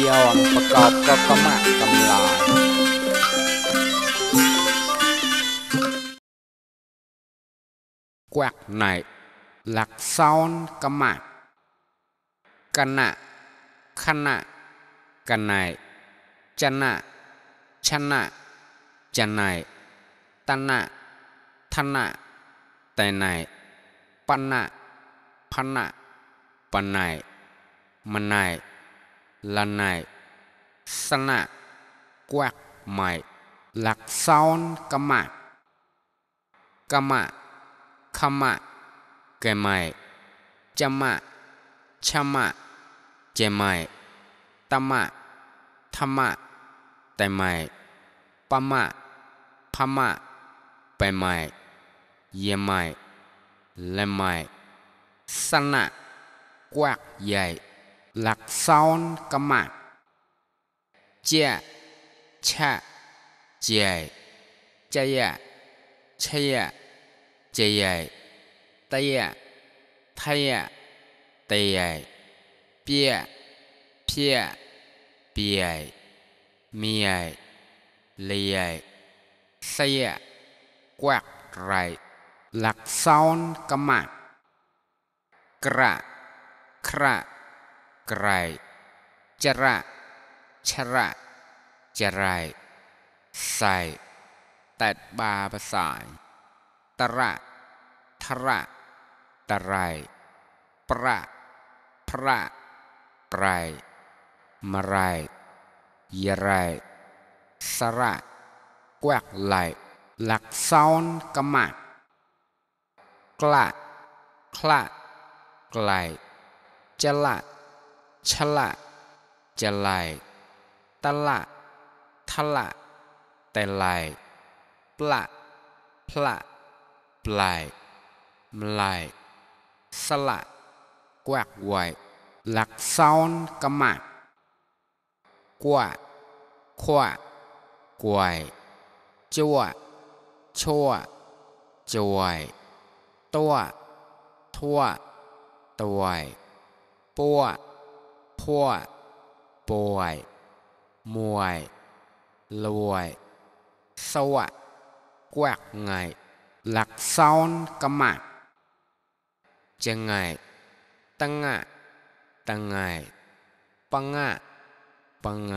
ยองประกอบก็กะมะกำลายกวักไหนหลักซ้อนกะมะกันนะขณะกันไหนจะนะชนะจะไหนตนะทนะแต่ไหนปนะพนะปะไหนมันไหนละไหนสนะกวักใหม่หลักซ้อนกะมะกะมะขมะแกไม่จะมะชะมะเจไม่ตมะธรรมะแต่ไม่ปะมะพะมะไปไม่เยไม่และไม่สนะกวักใหญ่หลักซ้อนกะมะเจชะเจจะยะชะยะเจยตะยะทะยะเตยเปียเพียเปียมียเลยเสียกวักไรหลักซ้อนกะมะกระคระไกรจระชระจะไรใส่ตัดบาภาษาตระทระตะไรประพระไตรมะไรยะไรสระกวักไหลหลักซ้อนกะมะกละคละไกลจะละชะละจะไหลตะละทะละแต่ไหลปละพละปลายมลายสละกวักไว้หลักซ้อนกะมะกว่าขวะกวยจั่วชั่วจวยตัวทั่วตวยปัวพัวป่วยมวยรวยสวะกวักไงหลักซ้อนกะมะจะไงตังะตังไงปังะปังไง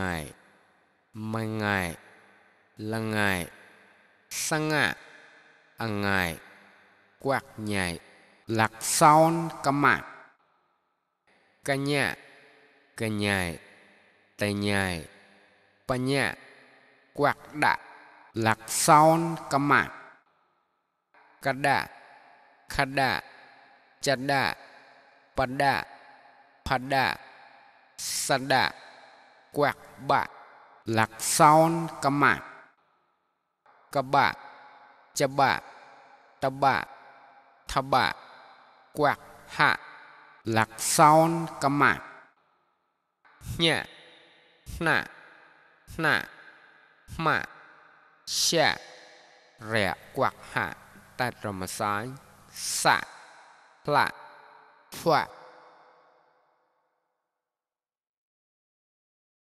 ไม่ไงละไงสังะอังไงกวักใหญ่หลักซ้อนกะมะกะญะกะใหญ่แต่ใหญ่ปัญญะกวักดะหลักซ้อนกะมะกระดะขดะจะดะปะดะพัดดะสะดะกวักบะหลักซ้อนกะมะกะบะจะบะตะบะทะบะกวักหะหลักซ้อนกะมะเนี่ยน่ะน่ะมะแชะแระกวักหะตัดรมซ้ายสะพละพวะ